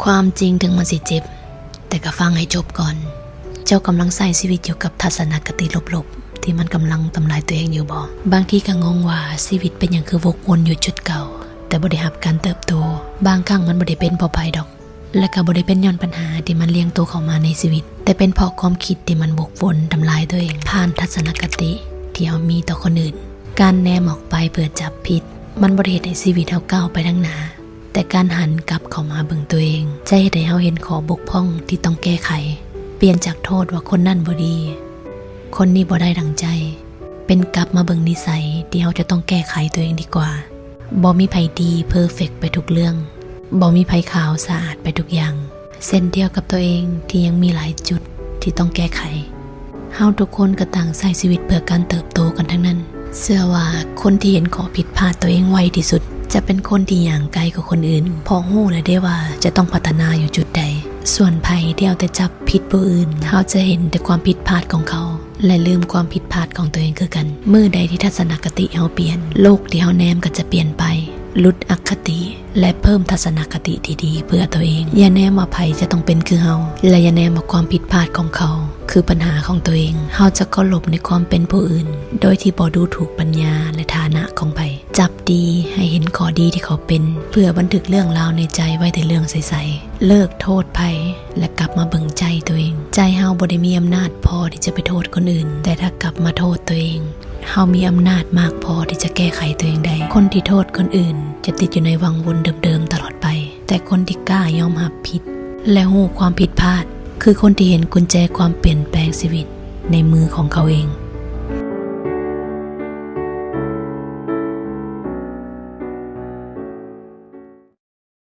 ຄວາມຈິງເຖິງມັນຊິເຈັບ, ແຕ່ກໍຟັງໃຫ້ຈົບກ່ອນ. ເຈົ້າກຳລັງໃຊ້ຊີວິດຢູ່ກັບທັດສະນະຄະຕິລົບໆ ທີ່ມັນກຳລັງທຳລາຍຕົວເອງຢູ່ບໍ? ບາງທີກໍງົງວ່າຊີວິດເປັນຫຍັງຄືວົກວົນຢູ່ຈຸດເກົ່າ, ແຕ່ບໍ່ໄດ້ຮັບການເຕີບໂຕ. ບາງຄັ້ງມັນບໍ່ໄດ້ເປັນເພາະໄພດອກ, ແລະກໍບໍ່ໄດ້ເປັນຍ້ອນບັນຫາທີ່ມັນລຽງໂຕເຂົ້າມາໃນຊີວິດ, ແຕ່ເປັນເພາະຄວາມຄິດທີ່ມັນວົກວົນທຳລາຍຕົວເອງ ຜ່ານທັດສະນະຄະຕິທີ່ເຮົາມີຕໍ່ຄົນອື່ນ. ການແນມອອກໄປເພື່ອຈັບຜິດ ມັນບໍ່ໄດ້ເຮັດໃຫ້ຊີວິດເຮົາກ້າວໄປທາງໜ້າ, ແຕ່ການຫັນກັບເຂົ້າມາເບິ່ງຕົວເອງ ຈະເຮັດໃຫ້ເຮົາເຫັນຂໍ້ບົກຜ່ອງທີ່ຕ້ອງແກ້ໄຂ, ປ່ຽນຈາກໂທດວ່າຄົນນັ້ນບໍ່ດີ, ຄົນນີ້ບໍ່ໄດ້ດັ່ງໃຈ, ເປັນກັບມາເບິ່ງນິໄສທີ່ເຮົາຈະຕ້ອງແກ້ໄຂຕົວເອງດີກວ່າ. ບໍ່ມີໃຜດີເພີເຟັກໄປທຸກເລື່ອງ, ບໍ່ມີໃຜຂາວສະອາດໄປທຸກຢ່າງ, ເຊັ່ນດຽວກັບຕົວເອງທີ່ຍັງມີຫຼາຍຈຸດທີ່ຕ້ອງແກ້ໄຂ. ເຮົາທຸກຄົນກໍຕ່າງໃຊ້ຊີວິດເພື່ອການເຕີບໂຕກັນທັງນັ້ນ. ເຊື່ອວ່າຄົນທີ່ເຫັນຂໍ້ຜິດພາດຕົວເອງໄວທີ່ສຸດ ຈະເປັນຄົນທີ່ຍ່າງໄກກວ່າຄົນອື່ນ, ເພາະຮູ້ແລ້ວເດ້ວ່າຈະຕ້ອງພັດທະນາຢູ່ຈຸດໃດ. ສ່ວນໃຜທີ່ເອົາແຕ່ຈັບຜິດຜູ້ອື່ນ, ເຮົາຈະເຫັນແຕ່ຄວາມຜິດພາດຂອງເຂົາ ແລະ ລືມຄວາມຜິດພາດຂອງຕົວເອງຄືກັນ. ມື້ໃດທີ່ທັດສະນະຄະຕິເຮົາປ່ຽນ, ໂລກທີ່ເຮົາແນມກໍຈະປ່ຽນໄປ. ຫຼຸດອະຄະຕິ ແລະ ເພີ່ມທັດສະນະຄະຕິທີ່ດີເພື່ອຕົວເອງ. ຢ່າແນມວ່າໃຜຈະຕ້ອງເປັນຄືເຮົາ, ແລະ ຢ່າແນມວ່າຄວາມຜິດພາດຂອງເຂົາຄືບັນຫາຂອງຕົວເອງ. ເຮົາຈະເຄົາລົບໃນຄວາມເປັນຜູ້ອື່ນ ໂດຍທີ່ບໍ່ດູຖູກປັນຍາ ແລະ ຖານະຂອງໃຜ. ຈັບດີໃຫ້ເຫັນຂໍ້ດີທີ່ເຂົາເປັນ, ເພື່ອບັນທຶກເລື່ອງລາວໃນໃຈໄວ້ແຕ່ເລື່ອງໃສໆ. ເລີກໂທດໃຜ ແລະ ກັບມາເບິ່ງໃຈຕົວເອງ. ໃຈເຮົາບໍ່ໄດ້ມີອຳນາດພໍທີ່ຈະໄປໂທດຄົນອື່ນ, ແຕ່ຖ້າກັບມາໂທດຕົວເອງ, ເຮົາມີອຳນາດມາກພໍທີ່ຈະແກ້ໄຂຕົວເອງໄດ້. ຄົນທີ່ໂທດຄົນອື່ນຈະຕິດຢູ່ໃນວັງວົນເດີມໆຕະຫຼອດໄປ, ແຕ່ຄົນທີ່ກ້າຍອມຮັບຜິດ ແລະ ຮູ້ຄວາມຜິດພາດ ຄືຄົນທີ່ເຫັນກຸນແຈຄວາມປ່ຽນແປງຊີວິດໃນມືຂອງເຂົາເອງ.